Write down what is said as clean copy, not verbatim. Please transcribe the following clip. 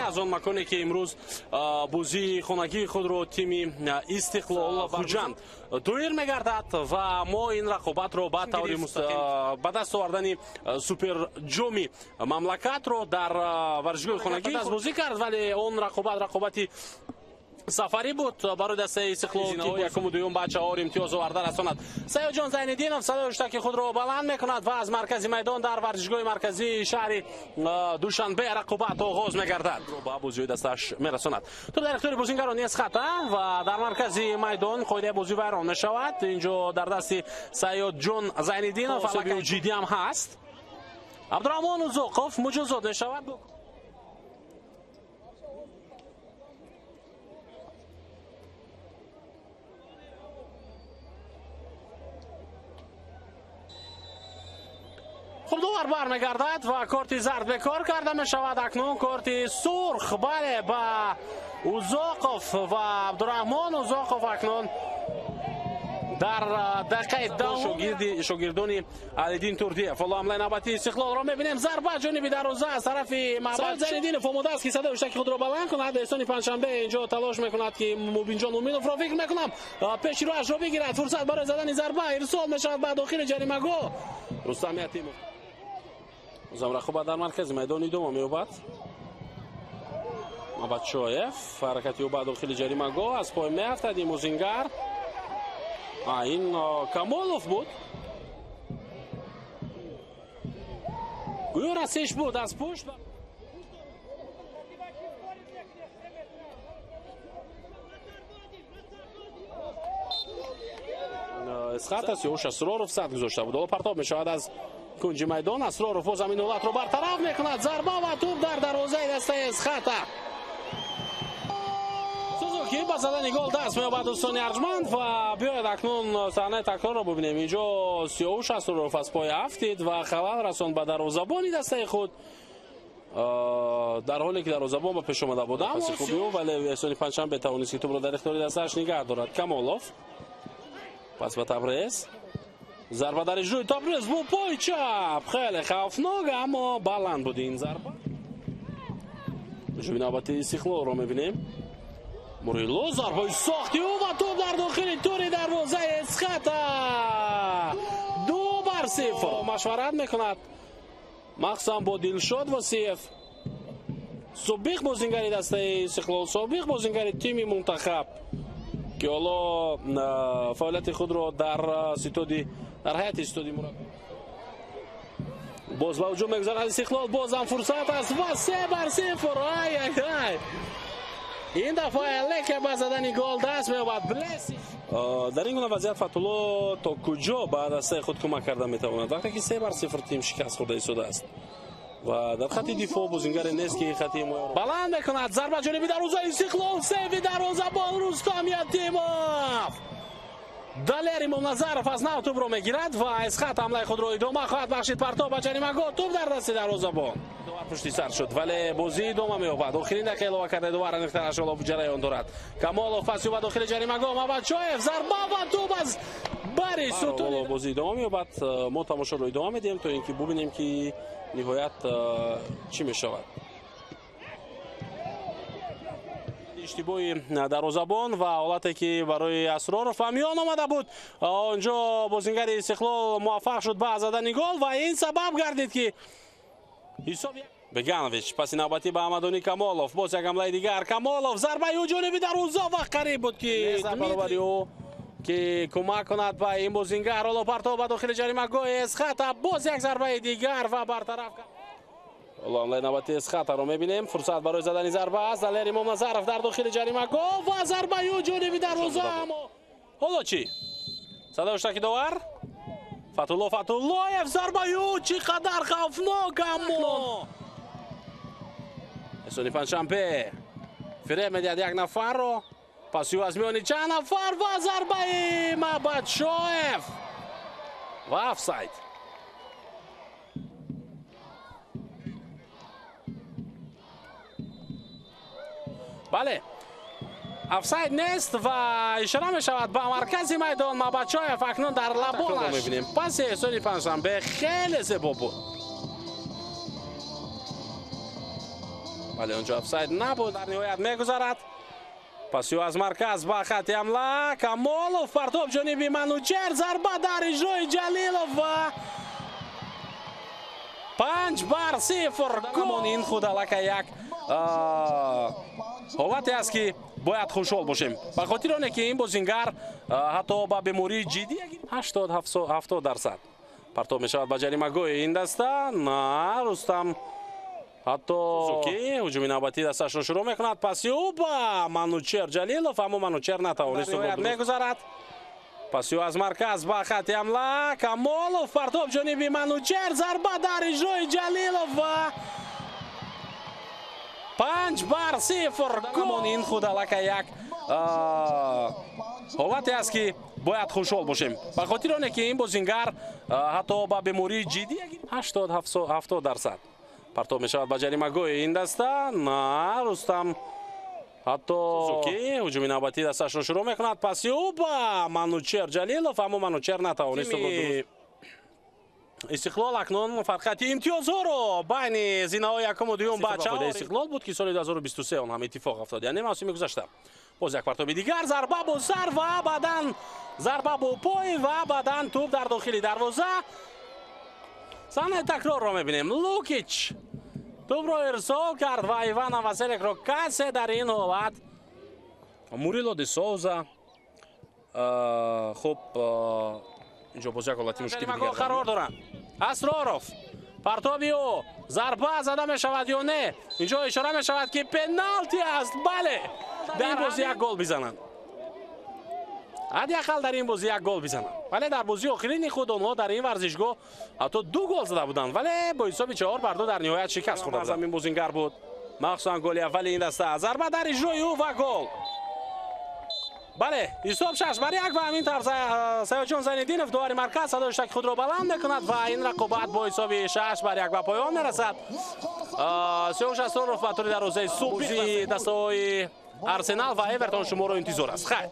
Аз он маконе ки имрӯз бозии хонагии худро тими Истиқлол Хуҷанд доир мегардад ва мо ин рақобатро ба таври ба даст овардани суперҷоми мамлакатро дар варзишгоҳи хонагӣ аз бозӣ кард, вале он рақобат рақобати сафарӣ буд барои дастаи Истиқлол, ки якуму дуюм ба чаҳор имтиёз оварда расонад. Саёдҷон Зайниддинов садои ҳуштаки худро баланд мекунад ва аз маркази майдон дар варзишгоҳи марказии шаҳри Душанбе рақобат оғоз мегардад, ба бозиҳои дастааш мерасонад. Тӯб дар ихтиёри бозингарони Эсхата ва дар маркази майдон қоидаи бозӣ вайрон мешавад. Инҷо дар дасти Саёдҷон Зайниддинов ҷиддӣ ҳам ҳаст. Абдураҳмон Узоқов муҷозот мешавад. Хуб, довар бармегардад ва корти зард бекор карда мешавад. Акнун корти сурх, бале, ба Узоқов ва Абдураҳмон Узоқов акнун дар дақиқаи даҳум шогирдони Алиддин Турдиев. Ҳоло ҳамлаи навбатии Истиқлолро мебинем. Зарба ҷониби дарвоза аз тарафи Маҳмад Зайниддинов омода аст, ки садои ҳуштаки худро баланд кунад. Эҳсони Панҷшанбе инҷо талош мекунад, ки Мубинҷон Уминовро фикр мекунам пеши роҳашро бигирад. Фурсат барои задани зарба ирсол мешавад ба дохили ҷаримагоҳ. Рустам Ятимов. Бозам рақобат дар маркази майдон идома меёбад. Мабадшоев ҳаракати ӯ ба дохили ҷаримагоҳ, аз пой меафтад ин бозингар. Ин Камолов буд, гӯё расиш буд аз пушт. Эсхата Сиёвуш Асроров сад гузошта буд. Ҳоло партоб мешавад аз кунҷи майдон. Асроров боз ҳамин ҳолатро бартараф мекунад. Зарба ва тӯб дар дарвозаи дастаи Эсхата. Сузуки ба задани гол даст меёбад, дӯстони арҷманд, ва биёед акнун саҳнаи такрорро бубинем. Инҷо Сиёвуш Асроров аз пой афтид ва халал расонд ба дарвозабони дастаи худ, дар ҳоле ки дарвозабон ба пеш омада буд. Паси хуби ӯ, вале Эҳсони Панҷшанбе тавонист, ки тӯбро дар ихтиёри дастааш нигаҳ дорад. Камолов пас ба Табрез. Зарба дар иҷрои Табрез бо пои чап, хеле хавфнок, аммо баланд буд ин зарба. Ҳуҷуми навбатии Истиқлолро мебинем. Мурило, зарбаи сохти ӯ ва тӯб дар дохили тури дарвозаи Эсхата. 2-0. Машварат мекунад махсусан бо Дилшод Восиев, собиқ бозингари дастаи Истиқлол, собиқ бозингари тими мунтахаб, ки ҳоло фаъолияти худро дар ситоди дар ҳайати ситоди мураббӣ. Боз ба ҳуҷум мегузарад Истиқлол, бозам фурсат аст ва 3-0. Ай ай ай, ин дафъа Элеке ба задани гол даст меёбад. Блеси дар ин гуна вазъият Фатулло то куҷо ба дастаи худ кӯмак карда метавонад, вақте ки 3-0 тим шикаст хӯрда истодааст ва дар хати дифоъ бозингаре нест, ки хати ҳимояро баланд мекунад. Зарба ҷониби дарвозаи Истиқлол, сейви дарвозабон Рустам Ятимов. Далер Имомназаров аз нав тӯбро мегирад ва Эсхат ҳамлаи худро идома хоҳад бахшид. Партоб ба ҷаримагоҳ, тӯб дар дасти дарвозабон. Довар пушти сар шуд, вале бозӣ идома меёбад. Охирин дақиқа илова карда довар аниқтараш ҳоло ҷараён дорад. Камолов паси ӯ ба дохили ҷаримагоҳ, Мабадшоев зарба ва тӯб аз бари сутун. Ҳоло бозӣ идома меёбад. Мо тамошоро идома медиҳем, то ин ки бубинем, ки ниҳоят чӣ мешавад. Иштибоҳи дарвозабон ва ҳолате ки барои Асроров ба миён омада буд, онҷо бозингари Истиқлол муваффақ шуд ба задани гол ва ин сабаб гардид, ки ҳисоб. Беганович паси навбатӣ ба Амадони Камолов, боз як ҳамлаи дигар. Камолов, зарбаи ӯ ҷониби дарвоза ва қариб буд, ки баробари ӯ ки кӯмак кунад ба ин бозингар. Ҳоло партоб ба дохили ҷаримагоҳи Эсхата, боз як зарбаи дигар ва бартараф кард. Ҳоло ҳамлаи навбатии Эсхатаро мебинем. Фурсат барои задани зарба аст. Далер Имомназаров дар дохили ҷаримагоҳ ва зарбаи ӯ ҷониби дарвоза. Аммо ҳоло чӣ? Садои ҳуштаки довар. Фатулло Фатуллоев, зарбаи ӯ чӣ қадар хавфнок, аммо Эҳсони Панҷшанбе фиреб медиҳад як нафарро. Паси ӯ аз миёни чанд нафар ва зарбаи Мабадшоев ва офсайд. Бале, офсайд нест ва ишора мешавад ба маркази майдон. Мабадшоев акнун дар лабонаш мебинем. Паси Эҳсони Панҷшанбе хеле зебо буд. Вале онҷо офсайд набуд. Дар ниҳоят мегузарад. Паси аз марказ ба хати ҳамла. Камолов партоб ҷониби Манучер. Зарба дар иҷрои Ҷалилов ва 5-0. Гол. Ин худ аллакай як ҳолате аст, ки бояд хушҳол бошем, ба хотири оне ки ин бозингар ҳатто ба бемории ҷиддӣ 80-70% партоб мешавад ба ҷаримагоҳи ин даста. На, Рустам ҳатто ки ҳуҷуми навбатии дасташро шурӯъ мекунад. Паси ӯ ба Манучер Ҷалилов, аммо Манучер натавонист. Мегузарад. Паси аз марказ ба хати ҳамла. Камолов партоб ҷониби Манучер. Зарба дар иҷрои Ҷалилов ва 5-0. Гол. Ин худ аллакай як ҳолате аст, ки бояд хушҳол бошем, ба хотири оне ки ин бозингар ҳатто ба бемории ҷиддӣ 80-70% партоб мешавад ба ҷаримагоҳи ин даста. На, Рустам ҳатто ки ҳуҷуми навбатии дасташро шурӯъ мекунад. Паси ӯ ба Манучер Ҷалилов, аммо Манучер натавонист. Истиқлол акнун фарқияти имтиёзҳоро байни зинаҳои якуму дуюм ба чаҳор. Истиқлол буд, ки соли 2023 он ҳам иттифоқ афтод, яъне мавсими гузашта. Боз як партоби дигар, зарба бо сар ва баъдан зарба бо пой ва баъдан тӯб дар дохили дарвоза. Саҳнаи такрорро мебинем. Лукич тӯбро ирсол кард ва Ивана Василекро касе дар ин ҳолат. Мурило де Соуза. Хуб, инҷо боз як ҳолати мушкили дигар қарор доранд. Асроров, партоби ӯ, зарба зада мешавад ё не? Инҷо ишора мешавад, ки пеналти аст. Бале, дар ин бозӣ як гол бизананд, ҳадди ақал дар ин бозӣ як гол бизананд. Вале дар бозии охирини худ онҳо дар ин варзишгоҳ ҳатто 2 гол зада буданд, вале бо ҳисоби 4-2 дар ниҳоят шикаст хӯрда буданд. Ин бозингар буд махсусан голи аввали ин даста. Зарба дар иҷрои ӯ ва гол. Бале, ҳисоб 6-1 ва ҳамин тавр Саёдҷон Зайниддинов, довари марказ, садои штаки худро баланд мекунад ва ин рақобат бо ҳисоби 6-1 ба поён мерасад. Сиёвуш Асроров ба тури дарвозаи субҳи дастаҳои Арсенал ва Эвертон шуморо интизор аст. Хайр.